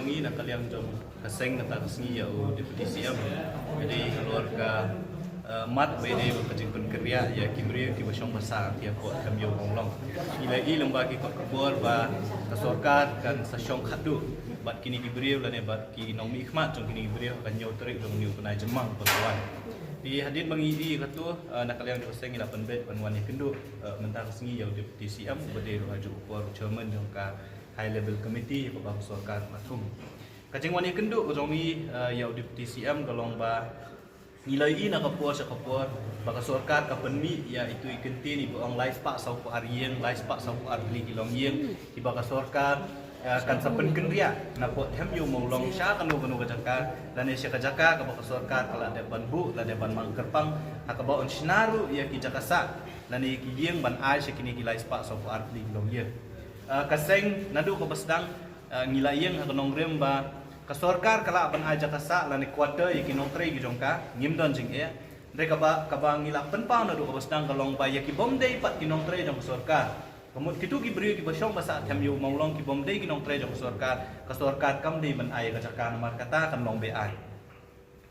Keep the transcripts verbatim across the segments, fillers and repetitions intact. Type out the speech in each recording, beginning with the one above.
Ngi na ka liang jong ka seng mynta ka sngi ïa u Deputy C M. Ka dei halor ka, eh, mat ba dei ka jingpynkynriah ïa ki briew kiba shong ba sah ha Them Ïew Mawlong. Ngi la ïohi lyngba ki kot khubor ba ka sorkar kan sa shong khatduh bad kine ki briew lane bad ki nongmihkhmat jong kine ki briew ha ka hynñiew tarik jong une u bnai Jymmang ba la wan. Te hadien ba ngi ïohi kato, eh, na ka liang jong ka seng ngi la pynbeit ban wan ïakynduh, eh, mynta ka sngi ïa u Deputy C M uba dei ruh ha juh u por u chairman jong ka High Level Committee kaba ka sorkar la thung. Ka jingwan ïakynduh ka jong ngi, eh, ïa u Deputy C M ka long ba ngi la ïohi na ka por sha ka por ba ka sorkar ka pynmih ïa itu i kyntien iba ong lai spah saw phew ar ïing, lai spah saw phew ar tylli ki longïing kiba ka sorkar, eh, kan sa pynkynriah na pdeng Them Ïew Mawlong sha kano kano ka jaka lane sha ka jaka kaba ka sorkar ka la dep ban buh, la dep ban mang kyrpang ha kaba yn shna ruh ïa ki jaka sah lane ki ïing ban ai sha kine ki lai spah saw phew ar tylli ki longïing. Eh, ka seng naduh kaba sdang, eh, ngi la ïeng ha ka nongrim ba ka sorkar ka lah ban ai jaka sah lane quarter ïa ki nongtrei ki jong ka, ngim don jingeh. Hynrei kaba, kaba ngi la pynpaw naduh kaba sdang ka long ba ïa ki bym dei pat ki nongtrei jong ka sorkar, ka mut kitu ki briew kiba shong ba sah Them Ïew Mawlong ki bym dei ki nongtrei jong ka sorkar, ka sorkar kam dei ban ai ïa ka jaka namar kata kan long be-aiñ.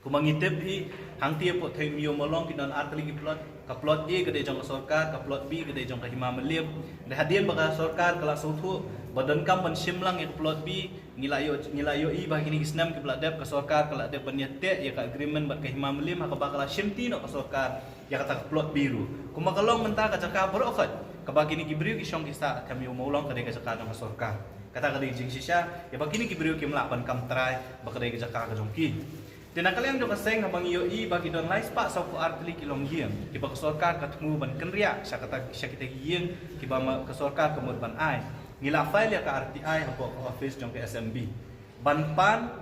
Kumba ngi tip hi, hangtei hapoh Them Ïew Mawlong ki don ar tylli ki plot. Ka plot A ka dei jong ka sorkar, ka plot B ka dei jong ka Hima Mylliem. Te hadien ba ka sorkar ka la sngewthuh ba donkam ban shim lang ïa ka plot B, ngi la ïoh, ngi la ïohi ba kine ki snem kiba la dep ka sorkar ka la dep ban ïateh ïa ka agreement bad ka Hima Mylliem ha kaba ka la shimti noh ka sorkar ïa kata ka plot B ruh. Kumba ka long mynta ka jaka baroh khoit kaba kine ki briew ki shong ki sah Them Ïew Mawlong ka dei ka jaka jong ka sorkar. Kata ka dei jingshisha ïa ba kine ki briew kim lah ban kam trai ba ka dei ka jaka ka jong ki. Te na ka liang jong ka seng haba ngi ïohi ba ki don lai spah saw phew ar tylli ki longïing kiba ka sorkar ka thmu ban kynriah sha kata, sha kita ki ïing kiba ma ka sorkar ka mut ban ai, ngi la file ïa ka R T I hapoh ka office jong ka S M B ban pan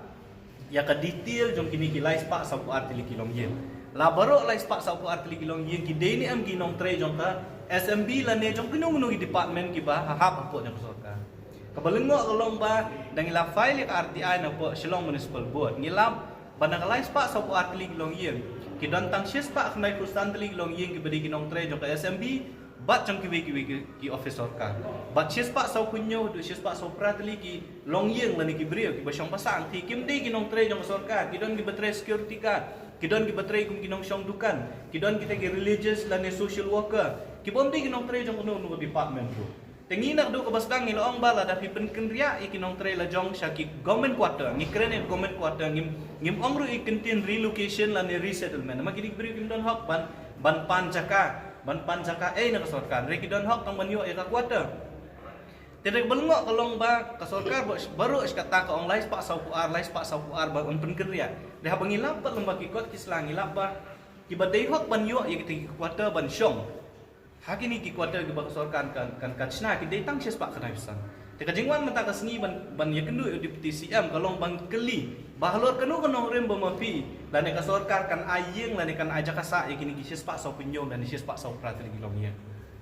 ïa ka detail jong kine ki lai spah saw phew ar tylli ki longïing. La baroh lai spah saw phew ar tylli ki longïing ki dei ne em ki nongtrei jong ka S M B lane jong kino kino ki department kiba ha hap hapoh jong ka sorkar. Kaba lyngngoh ka long ba da ngi la file ïa ka R T I na pdeng Shillong Municipal Board, ngi lap ba na ka lai spah saw phew ar tylli ki longïing ki don tang shi spah khyndai phew san tylli ki longïing kiba dei ki nongtrei jong ka S M B bad jong kiwei kiwei ki, ki office sorkar. Bad shi spah saw phew hynñiew haduh shi spah saw phra tylli ki longïing lane ki briew kiba shong ba sah hangtei kim dei ki nongtrei jong ka sorkar, ki don kiba trei security guard, ki don kiba trei kum ki nongshong dukan, ki don kita ki religious lane social worker, ki bym dei ki nongtrei jong kano kano ka department ruh. Te ngi naduh kaba sdang ngi la ong ba lada phi pynkynriah ïa ki nongtrei la jong sha ki government quarter, ngi kren ïa government quarter, ngim, ngim ong ruh ïa ki kyntien relocation lane resettlement. Namar kine ki briew kim don hok ban, ban pan jaka, ban pan jaka ei na ka sorkar. Hynrei ki don hok tang ban ïoh ïa ka quarter. Te da kaba lyngngoh ka long ba ka sorkar ba, baroh shi katta ka ong lai spah saw phew ar, lai spah saw phew ar ba yn pynkynriah. Te haba ngi lap pat lyngba ki kot ki sla ngi lap ba kiba dei hok ban ïoh ïa kita ki quarter ban shong ha kine ki quarter kiba ka sorkar kan, kan, kan shna ki dei tang shi spah khyndai phew san. Te ka jingwan mynta ka sngi ban, ban ïakynduh ïa u Deputy C M ka long ban kylli ba halor kano ka nongrim ba ma phi lane ka sorkar kan ai ïing lane kan ai jaka sah ïa kine ki shi spah saw phew hynñiew lane shi spah saw phra tylli ki longïing.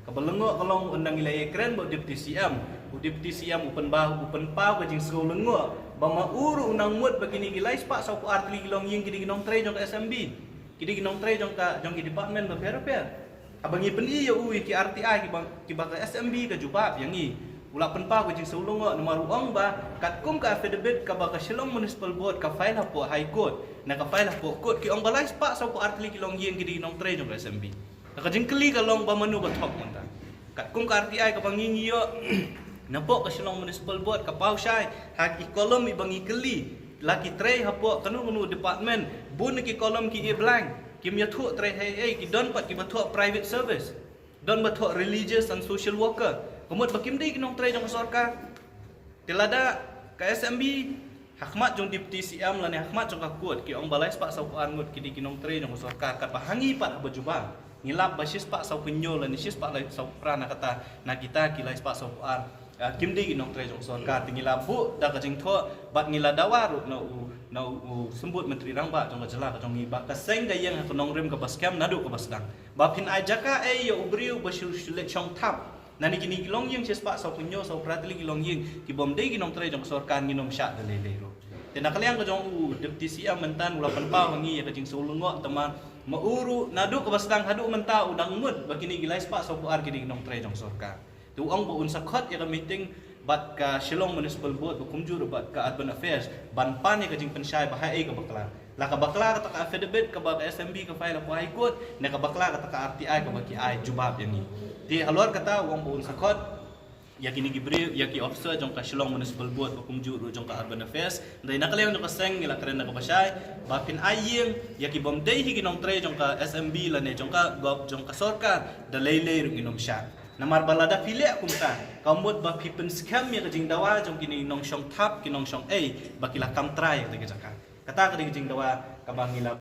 Kaba lyngngoh ka long ynda ngi la ïakren bad u Deputy C M, u Deputy C M u pynpaw, u pynpaw ka jingsngew lyngngoh ba ma u ruh u nang mut ba kine ki lai spah saw phew ar tylli ki longïing ki dei ki nongtrei jong ka S M B, ki dei ki nongtrei jong ka, jong ki department bapher bapher. Haba ngi pyni ïa u ïa ki R T I kiba, kiba ka S M B ka jubab ïa ngi, u la pynpaw ka jingsngew lyngngoh namar u ong ba katkum ka affidavit kaba ka Shillong Municipal Board ka file hapoh High Court, na ka file hapoh court ki ong ba lai spah saw phew ar tylli ki longïing ki dei ki nongtrei jong ka S M B. Ka jingkylli ka long ba mano ba thok mynta. Katkum ka R T I kaba ngi ngi ïoh napoh ka Shillong Municipal Board ka paw shai ha ki column iba ngi kylli la ki trei hapoh kano kano department, bun na ki column ki e blank, kim ïathuh trei hei ei, ki don pat kiba thoh private service, don ba thoh religious and social worker. Ka mut ba kim dei ki nongtrei jong ka sorkar. Te lada ka S M B ha khmat jong Deputy C M lane ha khmat jong ka court ki ong ba lai spah saw phew ar ngut ki dei ki nongtrei jong ka sorkar, katba ha ngi pat haba jubab ngi lap ba shi spah saw phew hynñiew lane shi spah lai saw phra na kata, na kita ki lai spah saw phew ar, ah, kim dei ki nongtrei jong ka sorkar. Te ngi la buh da ka jingthoh bad ngi la dawa ruh na u, na u, u Symbud Myntri Rangbah jong ka jylla ka jong ngi ba ka seng ka ïeng ha ka nongrim kaba skhem naduh kaba sdang. Ba phin ai jaka ei ïa u briew ba shu, shu leit shong thap na kine ki longïing shi spah saw phew hynñiew saw phra tylli ki longïing ki bym dei ki nongtrei jong ka sorkar, ngin ym shah da lei lei ruh. Te na ka liang ka jong u Deputy C M mynta u la pynpaw ha ngi ïa ka jingsngew lyngngoh, tangba ma u ruh naduh kaba sdang haduh mynta u dang mut ba kine ki lai spah saw phew ar ki dei ki nongtrei jong ka sorkar. Te u ong ba un sa khot ïa ka meeting bad ka Shillong Municipal Board, ba kumjuh ruh bad ka Urban Affairs, ban pan ïa ka jingpynshai ba haei ka bakla. La ka bakla kata ka affidavit kaba ka S M B ka file ha High Court, ne ka bakla kata ka R T I kaba ki ai jubab ïa ngi. Te halor kata u ong ba un sa khot ïa kine ki briew, ïa ki officer jong ka Shillong Municipal Board, ba kumjuh ruh jong ka Urban Affairs. Hynrei na ka liang jong ka seng ngi la kren da kaba shai ba phin ai ïing ïa ki bym dei hi ki nongtrei jong ka S M B lane jong ka gov, jong ka sorkar, da lei lei ruh ngin ym shah. Namar ba lada phi leh kumta, ka mut ba phi pynskhem ïa ka jingdawa jong kine ki nongshong thap, ki nongshong ei, ba ki la kam trai ïa kata ka jaka. Kata ka dei ka jingdawa kaba ngi la